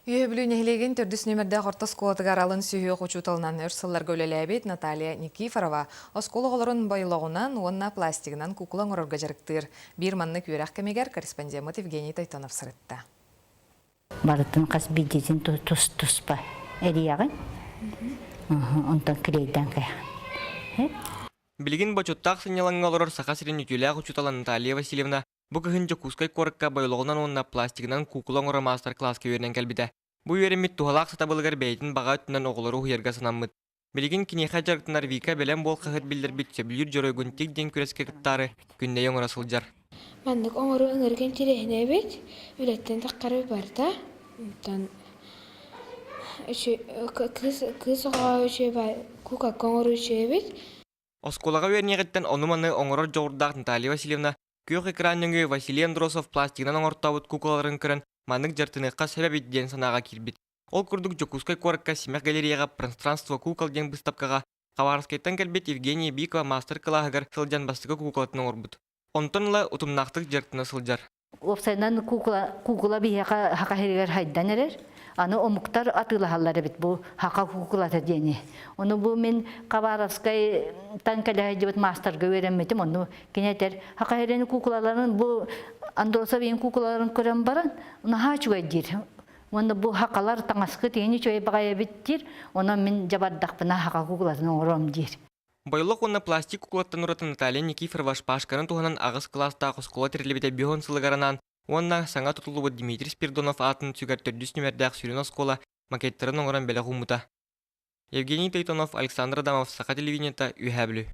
Үөһэ Бүлүү нэһилиэгин төрдүс нүөмэрдээх орто оскуолатыгар алын сүһүөх учууталынан өр сылларга үлэлээбит Наталья Никифорова оскуола оҕолорун бойлоҕунан уонна пластигынан куукула оҥорорго дьарыктыыр. Биир маннык үөрэх кэмигэр корреспондеммыт Евгений Тойтонов сырытта. Барытын хас биирдиитин тус-туспа эрийэҕин. Онтон клейдаан кэйэҕин. Билигин бочуоттаах сынньалаҥҥа олорор Саха сирин үтүөлээх учуутала Наталья Васильевна Бу кыһын Дьокуускай куоракка бойлоҕунан уонна пластигынан куукула оҥорор маастар-кылааска үөрэнэн кэлбитэ. Бу үөрэммит туһалаах сатабылыгар бэйэтин баҕа өттүнэн оҕолору уһуйарга санаммыт. Билигин киниэхэ дьарыктанар Вика бэлэм буол хаһыат биллэрбит сөбүлүүр дьоруойгун тик диэн күрэскэ кыттаары күннэйи оҥоро сылдьар. Маннык оҥоруу ыҥырык интэриэһинэй эбит. Үлэттэн таххары барда. Онтон кыыс кыыс оҕо үчүгэй куукакка оҥоруу үчүгэй эбит. Оскуолаҕа үөрэниэҕиттэн ону-маны оҥорор дьоҕурдаах Наталья Васильевна күөх экран нөҥүө Василий Андросов пластигынан оҥортообут куукулаларын көрөн маннык дьарыктаныахха сөп эбит диэн санааҕа киирбит. Ол курдук Дьокуускай куоракка Симэх галереяҕа «Пространство кукол» диэн быыстапкаҕа Хабаровскайтан кэлбит Евгения Бикова маастар-кылааһыгар сылдьан бастакы куукулатын оҥорбут. Онтон ыла утумнаахтык дьарыктана сылдьар. Уопсайынан куукула, куукула биһиэхэ хака иһигэр хайдан эрэр. Аны омуктар атыылаһаллар эбит бу хака куукулата диэни. Ону бу мин Хабаровскайтан кэлэ сылдьыбыт маастарга үөрэммитим. Ону кини этэр, хака иһирин куукулаларын бу Андросов ийин куукулаларын көрөн баран, наһаа үчүгэй диир. Уонна бу хакалар таҥаскыт иһин үчүгэй баҕайы эбит диир. Онон мин дьабардахпына хака куукулатын оҥоруом диир. Бойлох уонна пластик куклаттан ураты Наталья Никифорова шпажканы туһанан аҕыс кылаастаах оскуола тэриллибитэ биһон сылыгар анаан уонна саҥа тутуллубут Дмитрий Спирдонов аатын сүгэр төрдүс нүмердээх сүрүн оскуола макеттарын оҥорон бэлэх ууммута. Евгений Тойтонов, Александр Адамов, Саха телевидениета, Үөһээ Бүлүү.